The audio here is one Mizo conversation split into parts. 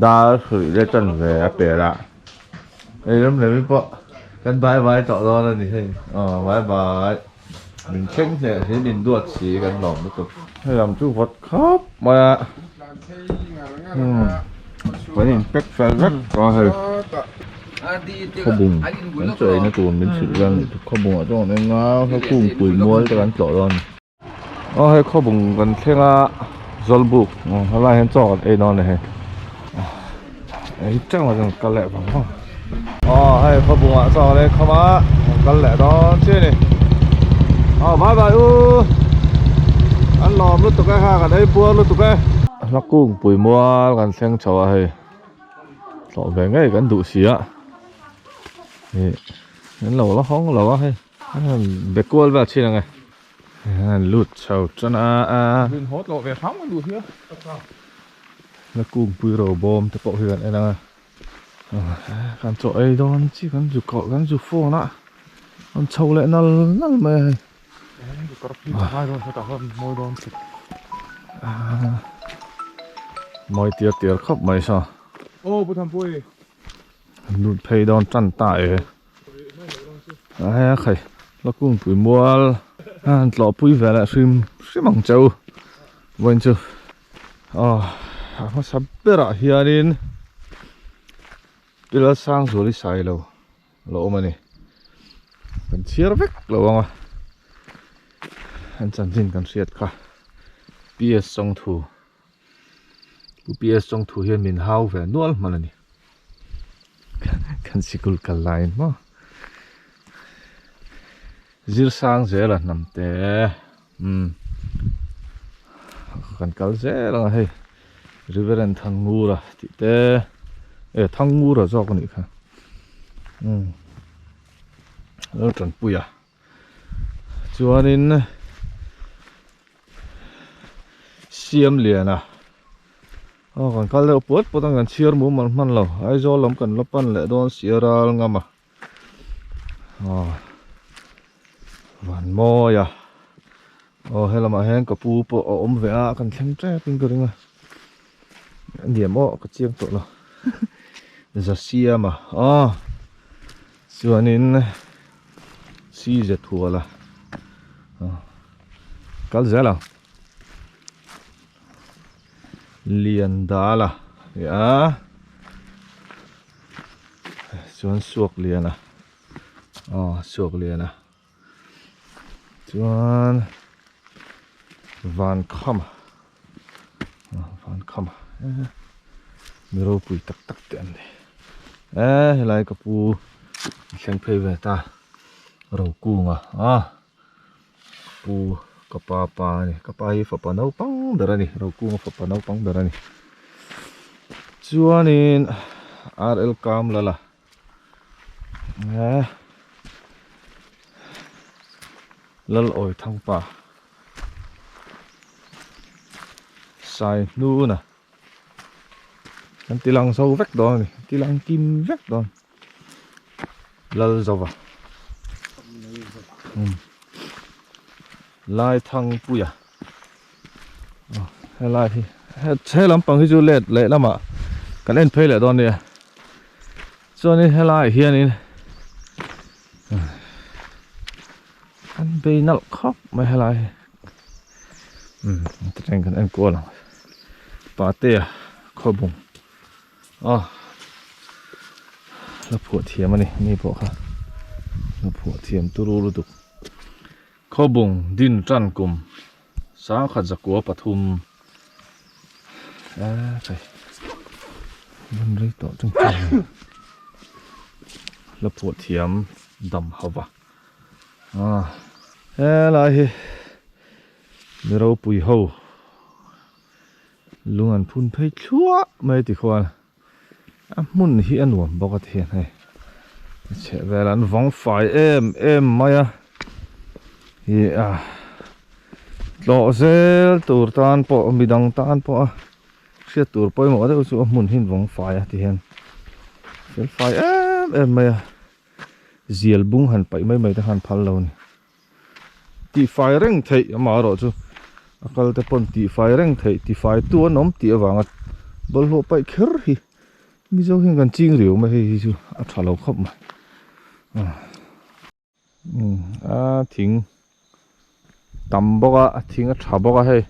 Dar hrui leh chanve a pel a, hei ram leh mi pawh kan bye bye tawh dawn a ni hei, aw bye bye min thleng hneh si min duat si kan lawm lutuk. Hei lam chu vawt khawp mai a, umm kan in pack fel vek tawh a hei, khawbung kan chaw eina tur min hrilh vel a ni khawbung ah chuan kan eng a, kungpui mual te kan tlawh dawn a ni. Aw hei khawbung kan thleng a zawlbuk helai hian chaw kan ei dawn a ni hei ei teuh a chuan kal leh vang vang aw hei khawbung ah chaw kan ei khawm a kan kal leh dawn chiah a ni aw bye bye u an lawm lutuk e kha kan ei puar lutuk e. Hla kungpui mual kan thleng chho a hei tlawh ve ngei kan duh si a ih an lo la hawng lo a hei be kual vel thin ang e. Lut chho tan a a. Min haw tlawh ve hram kan duh hi a. La kungpui ro bawm te pawh hi kan en ang a. Kan chaw ei dawn chi kan zu koh kan zu phone a. An chho leh nal nal mai a hei. Mawi tiar tiar khawp mai saw. Aw Pu Thanpui. Lut phei dawn tan ta e. Aia khai la kungpui mual a han tlawh pui ve leh hrim hrim ang che u vawiin chu aw a hmasa berah hianin Pilal Sangzuali Sailo a lo awm a ni kan chhiar vek lo ang a an chanchin kan hriat kha PS Chawngthu Pu PS Chawngthu hian min hau ve nual hman a ni. Kan sikul kal laiin maw. Zir sang zel a hnam te. Umm. Kan kal zel ang a hei. Reverend Thangngura tih te. E Thangngura zawk a nih kha. Umm. Laltanpuia. Chuanin Siamliana aw kan kal deuh puat puat a kan chhiar mumal hman lo Aizawl lam kan la pan leh dawn si a ral ngam a aw van mawi a aw helamah hian ka pu pawh a awm ve a kan thleng tep in ka ring a a niam aw ka chiang tawh lo za siam a aw chuanin si ze thual a kal zel ang lian dal a nia chuan suak lian a aw suak lian a chuan van kham van kham mi ropui tak tak te an ni e helai ka pu thleng phei ve ta Rokunga a pu ka pa pa a ni ka pa hi fapa naupang ber a ni Rokunga fapa naupang ber a ni chuanin R L Kamlala e Lal awi thang pa sai hnuna Kan ti lang zo vek dawn a ni ti lang kim vek dawn lal zova um lai thang puia aw helai hi he lampang hi chu let leh lamah kan en phei leh dawn nia chuanin helaiah hianin an bei nalh khawp mai helai hi umm tichuan kan en kual ang patea khawbung aw la phuah thiam a ni mi pawh kha la phuah thiam turu lutuk khawbung din tan kum sangkhat zakua pathum a chei ban rei tawh chung la phuah thiam dam hauva. Ah helai hi mi ropui ho lung an phun phei thluah mai ti khuan a hmun hi a nuam bawk a ti hian hei a chheh vel an vawng fai em em mai a ih a tlawh zel tur tan pawh midang tan pawh a hriat tur pawimawh deuh chu a hmun hi an vawng fai a ti hian fel fai em em mai a. Zial bung han paih mai mai te khan phal lo a ni. Tihfai reng theih amaherawh chu a kal te pawn tihfai reng theih tifai tu an awm tih avanga bawlhhlawh paih kher hi. Mizo hian kan ching riau mai hei hi chu a tha lo khawp mai a thing tam bawk a a thing a tha bawk a hei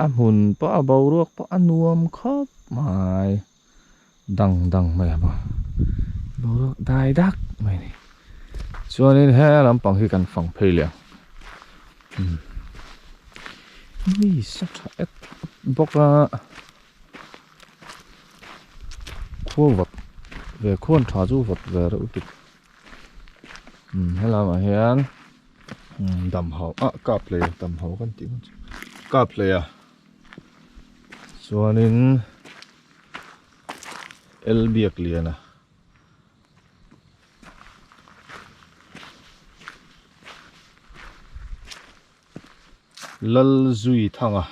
a hmun pawh a boruak pawh a nuam khawp mai dang dang mai a maw boruak dai dak mai a ni chuanin he lampang hi kan fang phei leh ang mi sa tha et bawk a. Khua vawt ve khuan tha chu vawt ve reuh tuk umm helamah hian umm dam ho ah kap hlei dam ho kan tih chu kap hlei a chuanin L biak lian a. Lalzui thanga.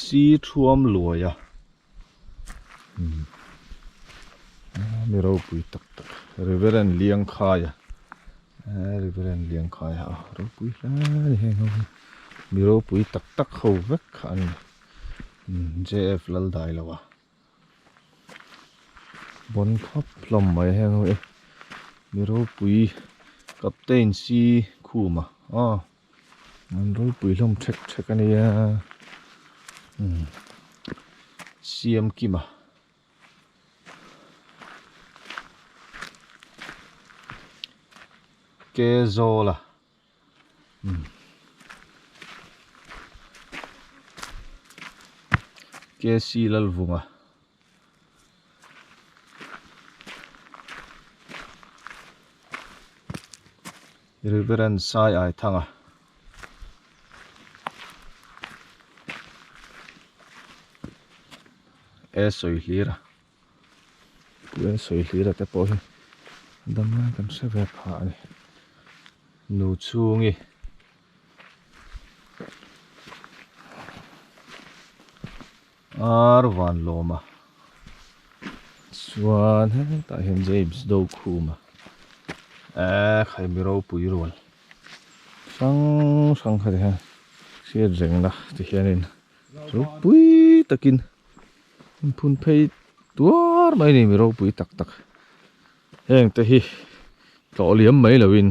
Si thuam luai a mi ropui tak tak Reverend Liangkhaia Reverend Liangkhaia a ropui hle a ni heng ho hi mi ropui tak tak ho vek kha an ni J_F Laldailoa. Bawn khawp hlawm mai heng ho hi mi ropui captain si khuma aw an ropui hlawm thek thek a nia umm siam kima. Ke zawla. KC Lalvunga Reverend Sai Aithanga E sawi hlir a Pu E sawi hlir a te pawh hi dam lai kan hre ve phah a ni. Nu chhungi ar van lawm a chuan hetah hian James Dokhuma eh khai mi ropui rual hrang hrang kha ti hian hriat rengna ti hianin ropui takin inphun phei tuar mai a ni mi ropui tak tak. Heng te hi tlawh liam mai loin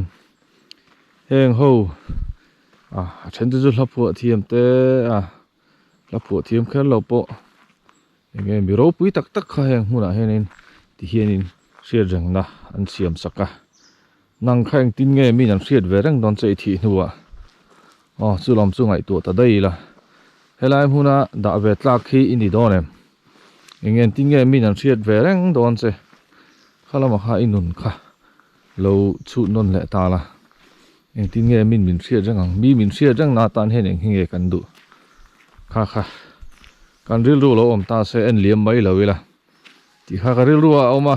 heng ho ah a then te chu hla phuah thiam te a hla phuah thiam kher lo pawh eng nge mi ropui tak tak kha heng hmunah hianin ti hianin hriat rengna an siam sak a nang kha engtin nge min an hriat ve reng dawn che i thih hnuah aw chu lam chu ngaihtuah ta daih ila helai hmuna dah ve tlak hi i ni dawn em. Eng engtin nge min an hriat ve reng dawn che? Kha lamah kha i nun kha lo chhut nawn leh ta la. Engtin nge min min hriat reng ang? Mi min hriat reng na atan hian eng hi nge kan duh? Kha kha kan rilru lo awm ta se en liam mai lo ila tih kha ka rilru a awm a,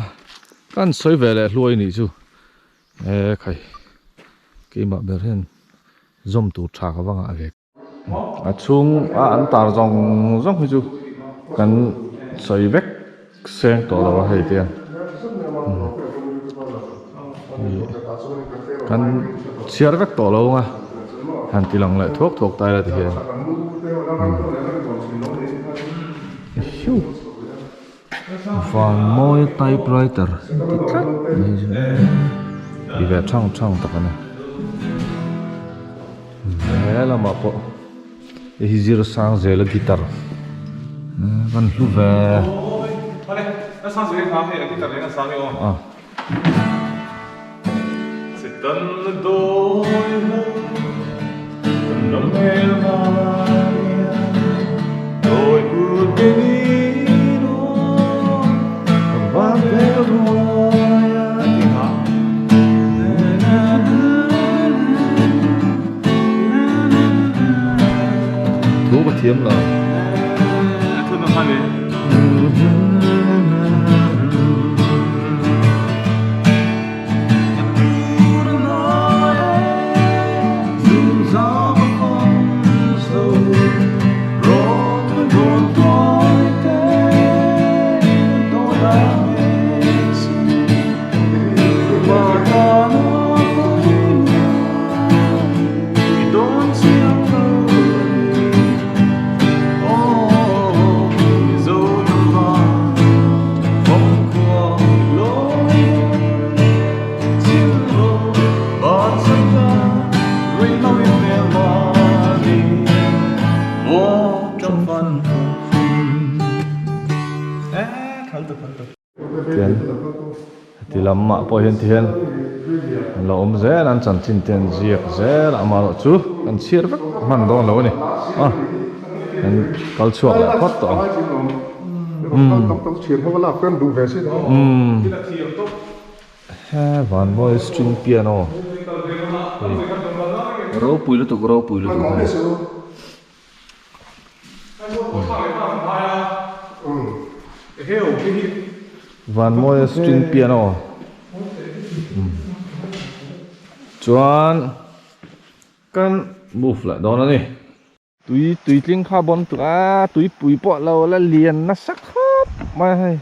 kan sawi ve leh hluai nih chu. E khai keimah ber hian zawm tur tha ka va ngah ve. A chhung a an tar zawng zawng hi chu kan sawi vek seng tawh lo a hei te hian kan chhiar vek tawh lo ang a han ti lang leh thuak thuak ta ila ti hian van mawi typewriter ti tlat mai chu ti ve thang thang tak a ni he lamah pawh hei hi zir sang zela guitar kan hlu ve a. Thu ka thiam lo. Tian heti lamah pawh hian tihian an lo awm zel a an chanchin te an ziak zel a amaherawhchu an chhiar vek hman dawn lo a ni a an kal chhuak leh phawt tawh ang umm he vanmawi string piano hei ropui lutuk ropui lutuk a ni. Vanmawia string piano chuan kan move leh dawn a ni. Tui tuitling kha bawn tuk a tuipui pawh lo la lian nasa khawp mai a hei.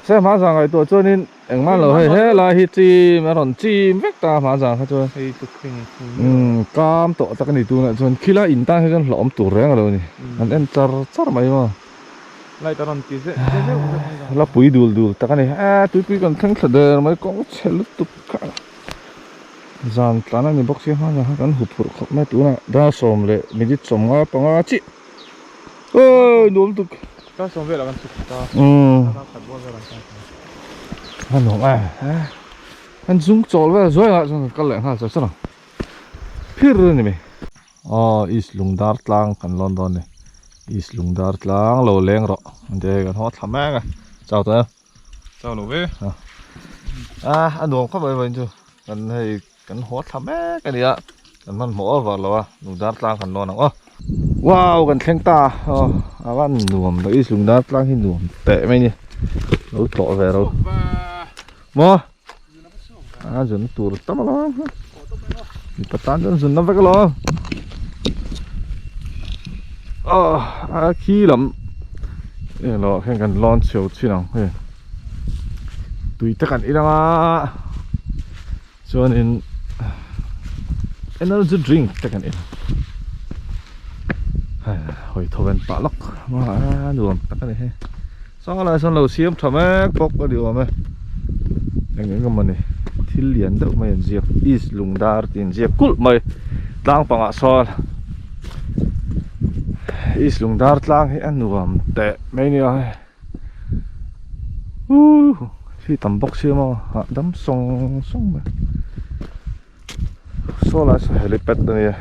Se hma zang ngaihtuah chuanin engmah lo hei helai hi chim a rawn chim vek ta hma zang kha chuan umm kam tawh tak a ni tunah chuan khila in tan hi chuan hlauhawm tur reng a lo ni an en char char mai maw light a rawn ti zeh zeh zeuh zeuh mai zang la pui dul dul tak a ni eh tuipui kan thleng thla der mai kawng chhe lutuk kha zan tlan a ni bawk sia hma zang kha kan huphurh khawp mai tunah dar sawm leh minute sawmnga panga chiah Oi nuam tuk. Ka sawm velah kan chhuk ta. Umm. Khat bual vel an tan ta. A nuam a. An zung chawl vel zuai ah chuan kan kal leh nghal char char ang. Phir a ni mai. Aw East Lungdar tlang kan lawn dawn ni. East Lungdar tlang lo leng rawh. Ente kan haw thla mek a. Chau tawh em? Chau lo ve. A a nuam khawp mai vawiin chu. Kan hei Kan haw thla mek a ni a, kan hmanhmawh over lo a, Lungdar tlang kan lawn ang aw. Wow kan thleng ta aw a van nuam lo i Lungdar tlang hi nuam teh mai ni lo tlawh ve ro maw a zun tur tam alawm mipa tan chuan zun na vek alawm aw a khi lam eng lo ah khian kan lawn chho chin ang hei tui te kan in anga. Chuanin energy drink te kan in hawi tho ven pah lawk a nuam tak a ni hei saw lai sawn lo siam tha mek bawk a ni awm e eng eng emaw ni thil lian deuh mai an ziak east lungdar tih an ziak kulh mai tlang pangah sawn east lungdar tlang hi a nuam teh mai nia hei. Uuh khi tam bawk sia maw hahdam sawng sawng mai saw lai saw helipad a nia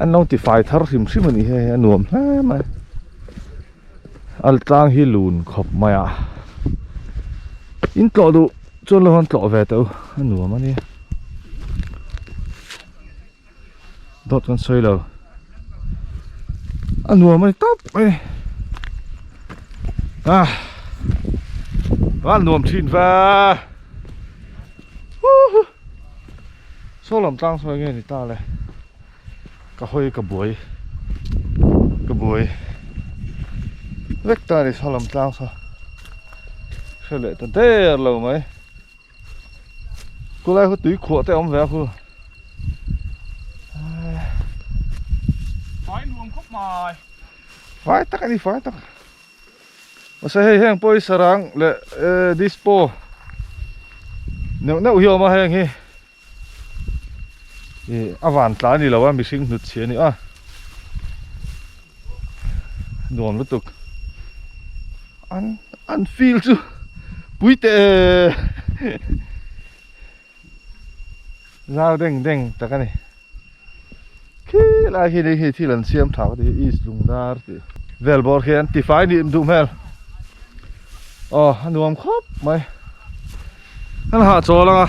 an lo ti fai thar hrim hrim a ni hei a nuam hle mai a tlang hi lun khawp mai a in tlawh duh chuan lo han tlawh ve teh u a nuam a nia. Dawt kan sawi lo a nuam a ni tawp mai ah a nuam thin va huhu saw lam tlang sawi nge ni ta le ka hawi ka buai ka buai vek ta ni saw lam tlang saw hre leh ta der lo mai. Khulai khu tui khuah te a awm ve a khu. Fai nuam khawp mai. Fai tak a ni fai tak. Mahse hei heng pawh hi sarang leh dispo neuh neuh hi a awm a heng hi. Ih a van tla a ni lo a mihring hnut chhi a ni a. Nuam lutuk. An an feel chu pui teh zau deng deng tak a ni. Khi lai khi ni khi thil an siam tha ka ti hi east lungdar tih vel bawr khi an tifai nih duh hmel. Aw a nuam khawp mai. An hah chawl ang a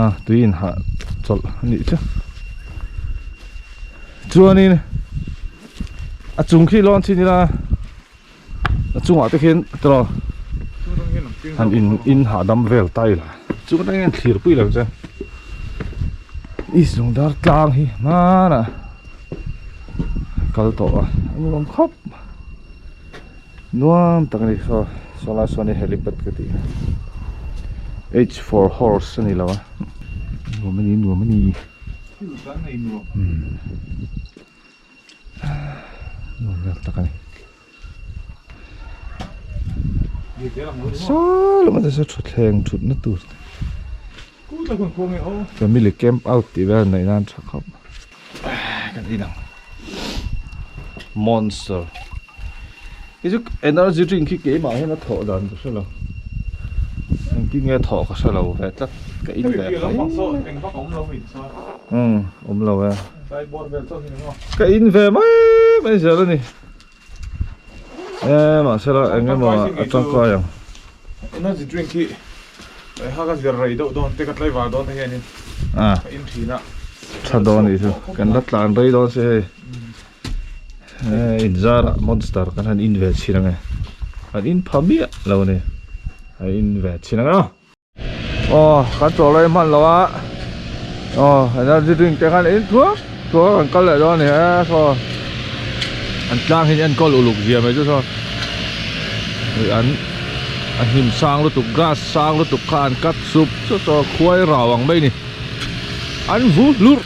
ah tui in hah chawlh a nih chu chuanin a chung khi lawn chin ila a chungah te khian tiraw han in in hahdam vel ta ila chung atang hian thlir pui lo che East Lungdar tlang hi hmanah kal tawh a a nuam khawp. Nuam tak a ni saw saw lai sawn hi helipad ka tih h for horse a ni lo a nuam a ni nuam a ni umm nuam vel tak a ni saw lamah te saw thutthleng thutna tur te family camp out tih vel neih nan tha khawp. kan in ang monster hi chu energy drink hi keimah hian a thawh dan ka hre lo engtin nge a thawh ka hre lo ve tlat ka in ve mai umm awm lo e ka in ve mai mai zel a ni e mahse la eng emaw a tangkai ang energy drink hi ha ka zir rei deuh dawn te ka tlaivar dawn te hianin ka in thin a tha dawn anih chu kan la tlan rei dawn si hei e inzarah monster kan han in ve chhin ange an in pha miah lo a ni an in ve chhin ange aw. Aw kan chaw lai hman lo a aw energy drink te khan in thuak thuak a kan kal leh dawn a ni e saw an tlang hi enkawl uluk zia mai chu saw an a hnim sang lutuk grass sang lutuk kha an cut sup sup saw khuai rau ang mai a ni an vu hlurh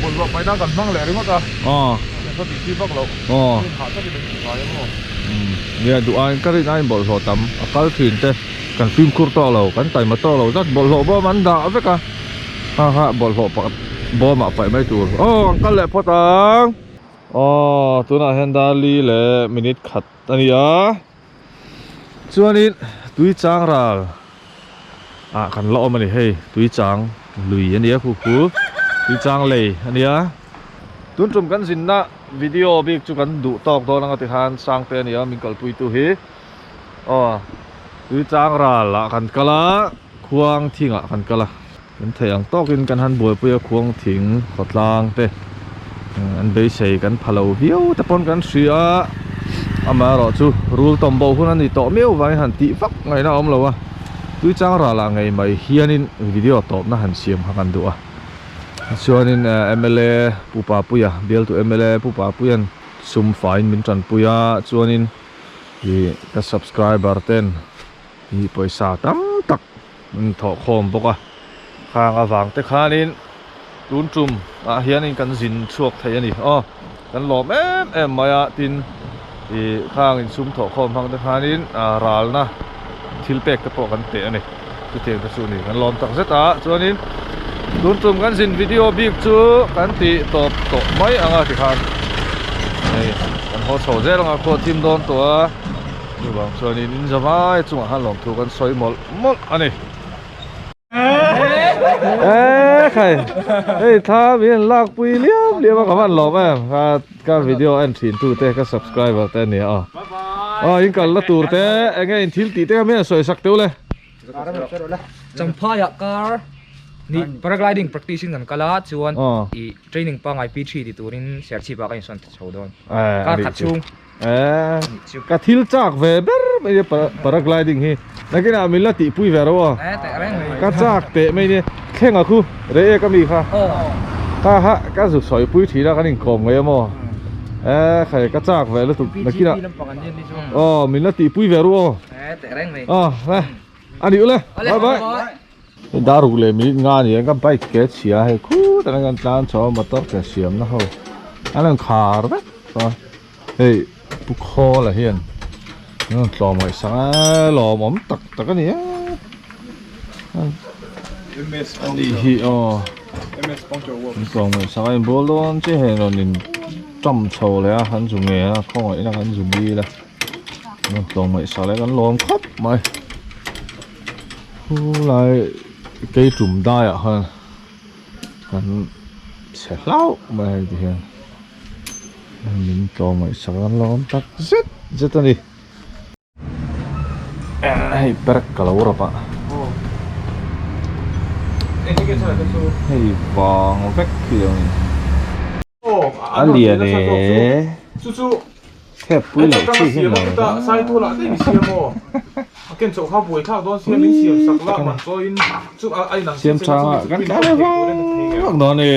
bawlhhlawh paihna kan hmang leh ringawt a aw engkhaw tih chi vak loh aw hah takin an ti ngai ang aw nia duh aiin ka rin aiin bawlhhlawh tam a kal thin te kan fimkhur tawk lo kan taima tawk lo zat bawlhhlawh bawm an dah vek a ha ha bawlhhlawh pakhat bawmah paih mai tur aw an kal leh phawt ang aw tunah hian darli leh minute khat a ni a chuanin tui chang ral ah kan la awm a ni hei tui chang lui a nia khu khu tui chang lei a nia tun tum kan zinna video bik chu kan duh tawk dawn anga tikhan Sangte a nia min kalpui tu hi aw tui chang ral ah kan kal a khuang thing ah kan kal a kan theih ang tawkin kan han buaipui a khuang thing khawtlang te an beisei kan pha lo viau te pawn kan hria a amaherawh chu rul tawm bo hun a ni tawh miau vangin han tih vak ngaihna a awm lo a tui chang ral ah ngei mai hianin video tawpna han siam kha kan duh a chuanin mla Pu Papuia bialtu mla Pu Papuia'n sum faiin min tanpui a chuanin ih ka subscriber ten ih pawisa tam tak an thawh khawm bawk a khang avang te khanin tun tum ah hianin kan zin chhuak thei a ni aw kan lawm em em mai a tin ih khang insum thawh khawm hmang te khanin ah ralna thil pek te pawh kan pe a ni chutiang te chu a ni kan lawm tak zet a chuanin tun tum kan zin video bik chu kan tih tawp tawh mai ang a tikhan hei kan haw chho zel ang a khuah thim dawn tawh a chuvang chuanin in za vai chungah khan lawmthu kan sawi mawlh mawlh a ni. Eee khai hei thla min an lak pui liam liam a ka van lawm em ka ka video en thin tu te ka subscriber te ania aw aw in kal na tur te enge in thil tih te kha min han sawi sak teuh le. Champhai ah car ni paragliding practice in kan kal a chuan i training pangngai P3 ti turin Serchhip ah ka insawn chho dawn kar khat chhung. Eee ka thil chak ve ber mai nia paragliding hi nakinah min la tihpui ve ro a ka chak teh mai nia thleng a khu rei ek ami kha kha ha ka zu sawipui thin a kan inkawm ngei amaw eee khai ka chak ve lutuk nakinah aw min la tihpui ve ru aw aw le a nih ule bye bye. Hei dar ruk leh minute nga a ni a ka bike ke chhia hei khut atang kan tlan chho a motor ke siamna ho an rawn khar vek tawh a hei pu khawla hian an rawn tlawm ngaihsak a lawmawm tak tak a ni a a nih hi aw an tlawm ngaihsak a inbual dawn chiah hei an rawn in ṭam chho leh a an zu nge a khawngaihna kan zu dil a an rawn tlawm ngaihsak leh kan lawm khawp mai. Khulai kei tum daiah khan kan chhe hlauh mai hei ti hian min tlawm ngaihsak an lo awm tak zet zet a ni hei perek ka lo rap a hei vang vek hi lo ni. A lian e. Thep pui loh chi hi lo Siam tha kan tlan vak vak dawn e.